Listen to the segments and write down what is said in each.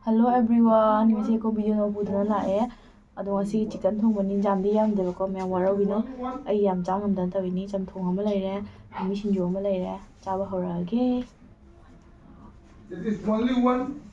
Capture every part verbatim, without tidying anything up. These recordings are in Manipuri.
Hello everyone, ꯉꯁꯤ ꯑꯩꯈꯣꯏ video ꯑꯅꯧꯕ ꯄꯨꯗꯨꯅ ꯂꯥꯛꯑꯦ꯫ ꯑꯗꯣ ꯉꯁꯤꯒꯤ chicken ꯊꯣꯡꯕꯅꯤ, ꯌꯥꯝꯗꯤ ꯌꯥꯝꯗꯦꯕꯀꯣ, ꯃꯌꯥꯝ ꯋꯥꯔꯧꯕꯤꯅꯣ꯫ ꯑꯩ ꯌꯥꯝ ꯆꯥ ꯉꯝꯗꯅ ꯇꯧꯔꯤꯅꯤ꯫ ꯆꯝꯊꯣꯡ ꯑꯃ ꯂꯩꯔꯦ, ꯃꯤꯃꯤ ꯁꯤꯡꯖꯨ ꯑꯃ ꯂꯩꯔꯦ꯫ ꯆꯥꯕ ꯍꯧꯔꯛꯑꯒꯦ꯫ It is only one.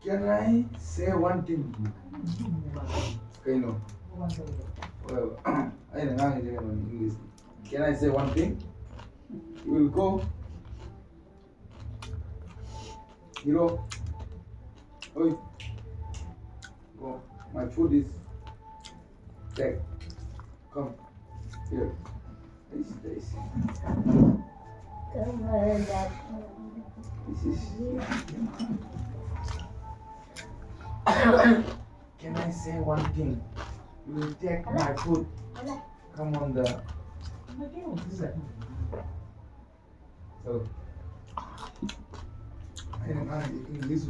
Can I say one thing? ꯀꯩꯅꯣ? ꯑꯩꯅ ꯉꯥꯡꯉꯤꯁꯦ ꯀꯩꯅꯣ? English. Can I say one thing? You will go. Hero. Oi. Go. My food is there. Come. Here. This, this. Come on, Dad. This is. Can I say one thing? You will take my food. Come on, the. So, I am English.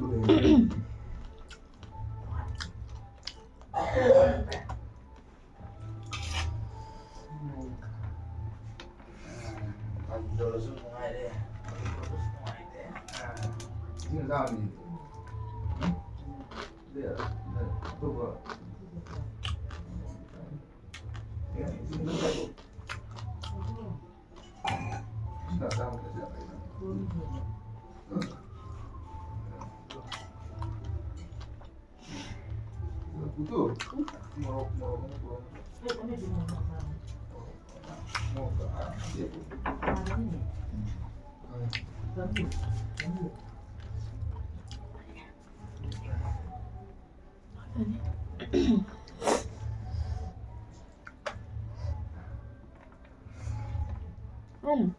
ꯎꯝ꯫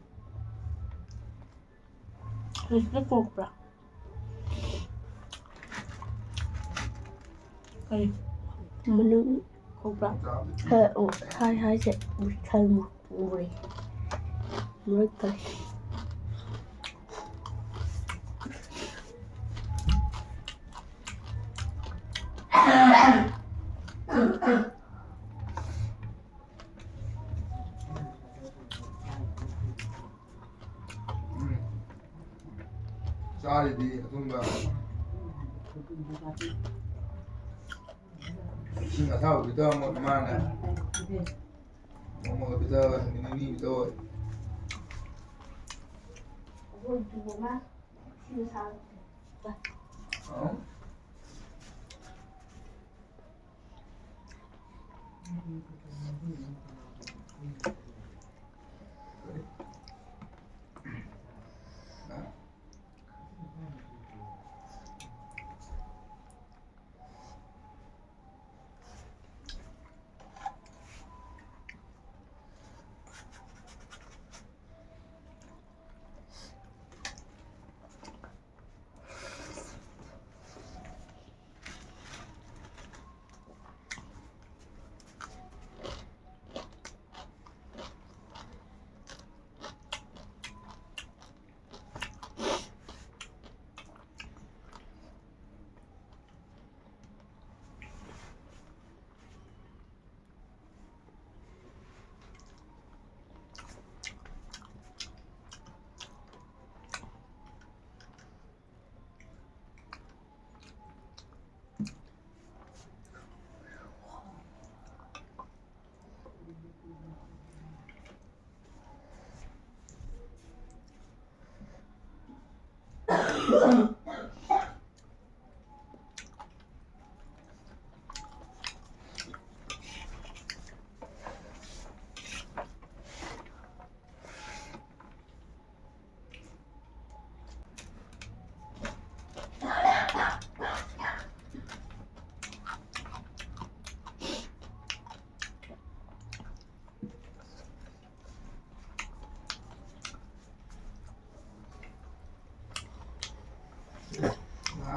ꯍꯧꯖꯤꯛꯇ ꯄꯣꯛꯄ꯭ꯔꯥ? ꯀꯔꯤ? ꯃꯅꯨꯡ ꯈꯣꯛꯄ꯭ꯔꯥ? ꯍꯣꯏ, ꯑꯣ, ꯁꯥꯏ ꯍꯥꯏꯁꯦ ꯃꯨꯁꯜ ꯃꯨꯔꯦ꯫ ꯃꯔꯛꯇ꯫ ꯎꯝ꯫ ꯆꯥꯔꯤꯗꯤ ꯑꯊꯨꯝꯕ꯫ ꯏꯁꯤꯡ ꯑꯁꯥꯕ ꯄꯤꯊꯛꯑꯝꯃꯣ ꯏꯃꯥꯅ꯫ ꯅꯣꯡꯃꯒ ꯄꯤꯊꯛꯑꯒ ꯅꯨꯃꯤꯠ ꯅꯤꯅꯤ ꯄꯤꯊꯛꯑꯣꯏ꯫ ꯑ?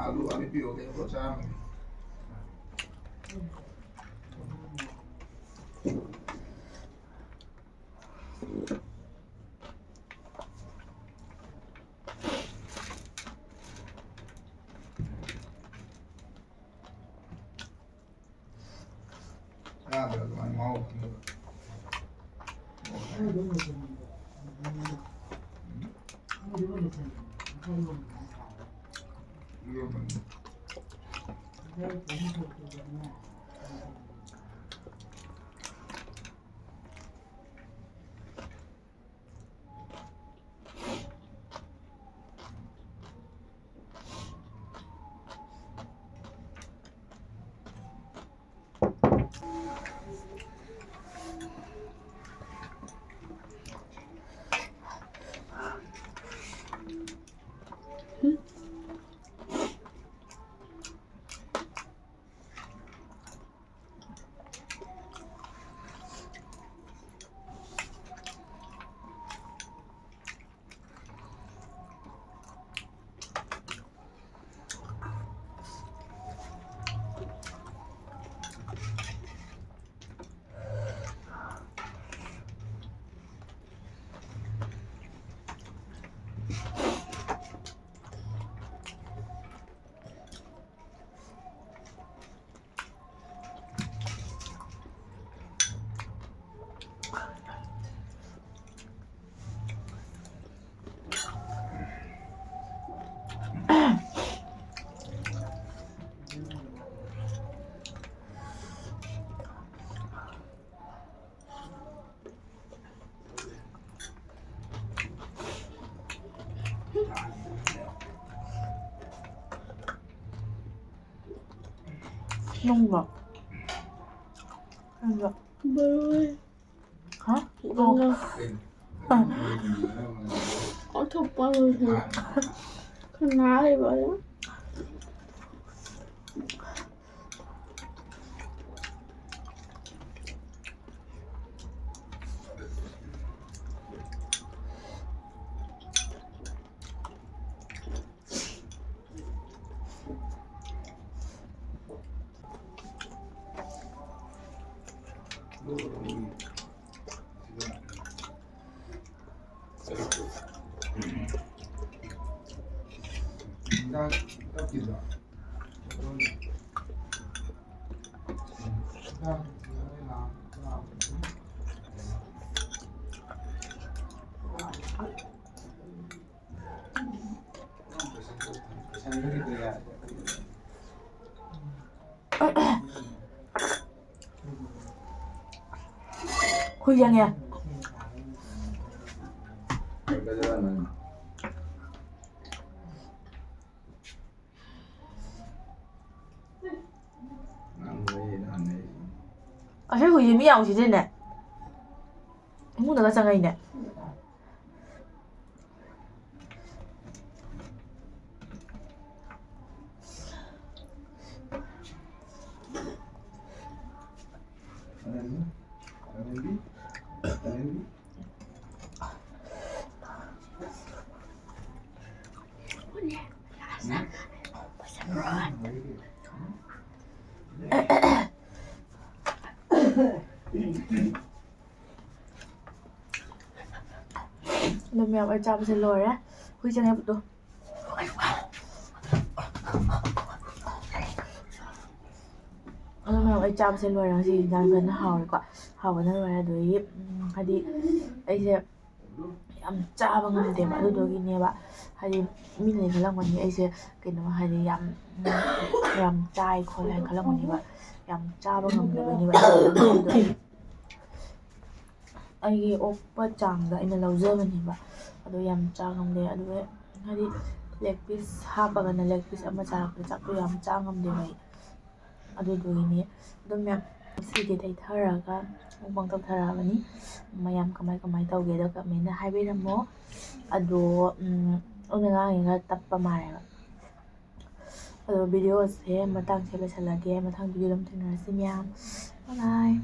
ꯑꯂꯨ ꯑꯅꯤ ꯄꯤꯌꯣ, ꯀꯩꯅꯣ ꯆꯥꯔꯝꯃꯒꯦ꯫ ꯆꯥꯗ꯭ꯔ ꯑꯗꯨꯃꯥꯏꯅ ꯃꯍꯥꯎ ꯈꯪꯗꯕ꯫ ꯏꯔꯣꯟꯕꯅꯤ꯫ ꯅꯨꯡꯕ꯫ ꯀꯩꯅꯣ? ꯕꯔꯣꯏ꯫ ꯍꯥ? ꯏꯔꯣꯟꯕ꯫ ꯑꯣꯟꯊꯣꯛꯄ ꯑꯃ꯫ ꯈꯔ ꯅꯥ ꯂꯩꯕ ꯑꯗꯨ꯫ ꯍꯨꯏ ꯆꯪꯉꯦ꯫ ꯑꯁꯤ ꯍꯨꯏꯁꯦ ꯃꯤ ꯌꯥꯝ ꯎꯁꯤꯠꯇꯦꯅꯦ꯫ ꯏꯃꯨꯡꯗꯒ ꯆꯪꯉꯛꯏꯅꯦ꯫ ꯑꯗꯣ ꯃꯌꯥꯝ, ꯑꯩ ꯆꯥꯕꯁꯦ ꯂꯣꯏꯔꯦ꯫ ꯍꯨꯏ ꯆꯪꯉꯛꯄꯗꯣ꯫ ꯑꯗꯣ ꯃꯌꯥꯝ, ꯑꯩ ꯆꯥꯕꯁꯦ ꯂꯣꯏꯔꯦ꯫ ꯉꯁꯤ ꯌꯦꯟꯖꯥꯡ ꯐꯖꯅ ꯍꯥꯎꯔꯦꯀꯣ꯫ ꯍꯥꯎꯕꯅ ꯂꯣꯏꯔꯦ꯫ ꯑꯗꯨꯗꯒꯤ, ꯎꯝ, ꯍꯥꯏꯗꯤ ꯑꯩꯁꯦ ꯌꯥꯝ ꯆꯥꯕ ꯉꯝꯗꯦꯕ꯫ ꯑꯗꯨꯗꯨꯒꯤꯅꯦꯕ꯫ ꯍꯥꯏꯗꯤ ꯃꯤꯅꯗꯤ ꯈꯜꯂꯝꯒꯅꯤ ꯑꯩꯁꯦ ꯀꯩꯅꯣ, ꯍꯥꯏꯗꯤ ꯌꯥꯝ, ꯌꯥꯝ ꯆꯥꯏ ꯈꯣꯠꯂꯦ ꯍꯥꯏꯅ ꯈꯜꯂꯝꯒꯅꯦꯕ꯫ ꯌꯥꯝ ꯆꯥꯕ ꯉꯝꯗꯕꯩꯅꯦꯕ꯫ ꯑꯩꯒꯤ ꯑꯣꯛꯄ ꯆꯥꯡꯗ ꯑꯩꯅ ꯂꯧꯖꯕꯅꯦꯕ꯫ ꯑꯗꯣ ꯌꯥꯝ ꯆꯥ ꯉꯝꯗꯦ꯫ ꯑꯗꯨꯒ ꯍꯥꯏꯗꯤ leg piece ꯍꯥꯞꯄꯒꯅ leg piece ꯑꯃ ꯆꯥꯔꯛꯄꯗ ꯆꯥꯛꯇꯣ ꯌꯥꯝ ꯆꯥ ꯉꯝꯗꯦꯕ ꯑꯩ꯫ ꯑꯗꯨꯗꯨꯒꯤꯅꯤ꯫ ꯑꯗꯨꯝ ꯃꯌꯥꯝ ꯁꯤꯗꯤ ꯇꯩꯊꯔꯒ mukbang ꯇꯧꯊꯔꯛꯑꯕꯅꯤ꯫ ꯃꯌꯥꯝ ꯀꯃꯥꯏ ꯀꯃꯥꯏ ꯇꯧꯒꯦꯗꯣ comment ꯍꯥꯏꯕꯤꯔꯝꯃꯣ꯫ ꯑꯗꯣ, ꯎꯝ, ꯑꯩꯅ ꯉꯥꯡꯉꯤꯁꯦ ꯈꯔ ꯇꯞꯄ ꯃꯥꯜꯂꯦꯕ꯫ ꯑꯗꯣ videoꯁꯦ ꯃꯇꯥꯡꯁꯦ ꯂꯣꯏꯁꯤꯜꯂꯒꯦ꯫ ꯃꯊꯪ videoꯗ ꯑꯃꯨꯛ ꯊꯦꯡꯅꯔꯁꯤ ꯃꯌꯥꯝ꯫ Bye bye꯫